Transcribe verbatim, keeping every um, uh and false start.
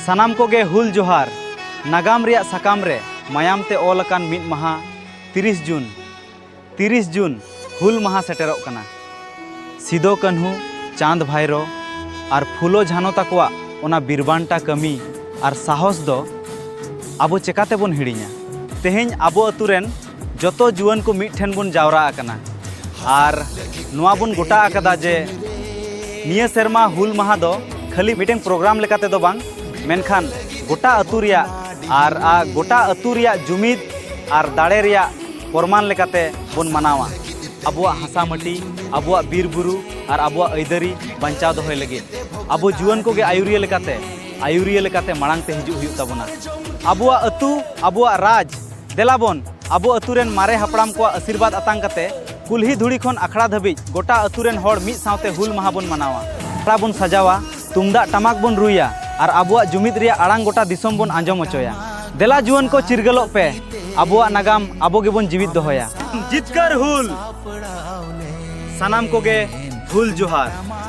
ᱥᱟᱱᱟᱢ ᱠᱚᱜᱮ ᱦᱩᱞ ᱡᱚᱦᱟᱨ᱾ ᱱᱟᱜᱟᱢ ᱨᱮᱭᱟᱜ ᱥᱟᱠᱟᱢ ᱨᱮ ᱢᱟᱭᱟᱢ ᱛᱮ ᱚᱞ ᱟᱠᱟᱱ ᱢᱤᱫ ᱢᱟᱦᱟ, ᱛᱤᱨᱤᱥ ᱡᱩᱱ᱾ ᱛᱤᱨᱤᱥ ᱡᱩᱱ ᱦᱩᱞ ᱢᱟᱦᱟ ᱥᱮᱴᱮᱨᱚᱜ ᱠᱟᱱᱟ᱾ ᱥᱤᱫᱚ ᱠᱟᱹᱱᱦᱩ, ᱪᱟᱸᱫᱽ ᱵᱷᱟᱭᱨᱳ ᱟᱨ ᱯᱷᱩᱞᱳ ᱡᱷᱟᱱᱚ ᱛᱟᱠᱚᱣᱟᱜ ᱚᱱᱟ ᱵᱤᱨᱵᱟᱱᱴᱟ ᱠᱟᱹᱢᱤ ᱟᱨ ᱥᱟᱦᱚᱥ ᱫᱚ ᱟᱵᱚ ᱪᱮᱠᱟᱛᱮᱵᱚᱱ ᱦᱤᱲᱤᱧᱟ? ᱛᱮᱦᱮᱧ ᱟᱵᱚ ᱟᱹᱛᱩ ᱨᱮᱱ ᱡᱚᱛᱚ ᱡᱩᱣᱟᱹᱱ ᱠᱚ ᱢᱤᱫ ᱴᱷᱮᱱ ᱵᱚᱱ ᱡᱟᱣᱨᱟ ᱟᱠᱟᱱᱟ ᱟᱨ ᱱᱚᱣᱟ ᱵᱚᱱ ᱜᱚᱴᱟ ᱟᱠᱟᱫᱟ ᱡᱮ ᱱᱤᱭᱟᱹ ᱥᱮᱨᱢᱟ ᱦᱩᱞ ᱢᱟᱦᱟ ᱫᱚ ᱠᱷᱟᱹᱞᱤ ᱢᱤᱫᱴᱮᱱ ᱯᱨᱳᱜᱨᱟᱢ ᱞᱮᱠᱟᱛᱮ ᱫᱚ ᱵᱟᱝ, ᱢᱮᱱᱠᱷᱟᱱ ᱜᱚᱴᱟ ᱟᱹᱛᱩ ᱨᱮᱭᱟᱜ ᱟᱨ ᱟ, ᱜᱚᱴᱟ ᱟᱹᱛᱩ ᱨᱮᱭᱟᱜ ᱡᱩᱢᱤᱫ ᱟᱨ ᱫᱟᱲᱮ ᱨᱮᱭᱟᱜ ᱯᱨᱚᱢᱟᱱ ᱞᱮᱠᱟᱛᱮ ᱵᱚᱱ ᱢᱟᱱᱟᱣᱟ᱾ ᱟᱵᱚᱣᱟᱜ ᱦᱟᱥᱟ ᱢᱟᱹᱴᱤ, ᱟᱵᱚᱣᱟᱜ ᱵᱤᱨ ᱵᱩᱨᱩ ᱟᱨ ᱟᱵᱚᱣᱟᱜ ᱟᱹᱭᱫᱟᱹᱨᱤ ᱵᱟᱧᱪᱟᱣ ᱫᱚᱦᱚᱭ ᱞᱟᱹᱜᱤᱫ ᱟᱵᱚ ᱡᱩᱣᱟᱹᱱ ᱠᱚᱜᱮ ᱟᱹᱭᱩᱨᱤᱭᱟᱹ ᱞᱮᱠᱟᱛᱮ, ᱟᱹᱭᱩᱨᱤᱭᱟᱹ ᱞᱮᱠᱟᱛᱮ ᱢᱟᱲᱟᱝ ᱛᱮ ᱦᱤᱡᱩᱜ ᱦᱩᱭᱩᱜ ᱛᱟᱵᱚᱱᱟ᱾ ᱟᱵᱚᱣᱟᱜ ᱟᱹᱛᱩ, ᱟᱵᱚᱣᱟᱜ ᱨᱟᱡᱽ, ᱫᱮᱞᱟ ᱵᱚᱱ ᱟᱵᱚ ᱟᱹᱛᱩ ᱨᱮᱱ ᱢᱟᱨᱮ ᱦᱟᱯᱲᱟᱢ ᱠᱚᱣᱟᱜ ᱟᱥᱤᱨᱵᱟᱫᱽ ᱟᱛᱟᱝ ᱠᱟᱛᱮ ᱠᱩᱞᱦᱤ ᱫᱷᱩᱲᱤ ᱠᱷᱚᱱ ᱟᱠᱷᱲᱟ ᱫᱷᱟᱹᱵᱤᱡ ᱜᱚᱴᱟ ᱟᱹᱛᱩ ᱨᱮᱱ ᱦᱚᱲ ᱢᱤᱫ ᱥᱟᱶᱛᱮ ᱦᱩᱞ ᱢᱟᱦᱟ ᱵᱚᱱ ᱢᱟᱱᱟᱣᱟ᱾ ᱟᱠᱷᱲᱟ ᱵᱚᱱ ᱥᱟᱡᱟᱣᱟ, ᱛᱩᱢᱫᱟᱜ ᱴᱟᱢᱟᱠ ᱵᱚᱱ ᱨᱩᱭᱟ ᱟᱨ ᱟᱵᱚᱣᱟᱜ ᱡᱩᱢᱤᱫ ᱨᱮᱭᱟᱜ ᱟᱲᱟᱝ ᱜᱚᱴᱟ ᱫᱤᱥᱚᱢ ᱵᱚᱱ ᱟᱸᱡᱚᱢ ᱦᱚᱪᱚᱭᱟ᱾ ᱫᱮᱞᱟ ᱡᱩᱣᱟᱹᱱ ᱠᱚ, ᱪᱤᱨᱜᱟᱹᱞᱚᱜ ᱯᱮ, ᱟᱵᱚᱣᱟᱜ ᱱᱟᱜᱟᱢ ᱟᱵᱚ ᱜᱮᱵᱚᱱ ᱡᱤᱣᱤᱫ ᱫᱚᱦᱚᱭᱟ᱾ ᱡᱤᱛᱠᱟᱹᱨ ᱦᱩᱞ᱾ ᱥᱟᱱᱟᱢ ᱠᱚᱜᱮ ᱦᱩᱞ ᱡᱚᱦᱟᱨ᱾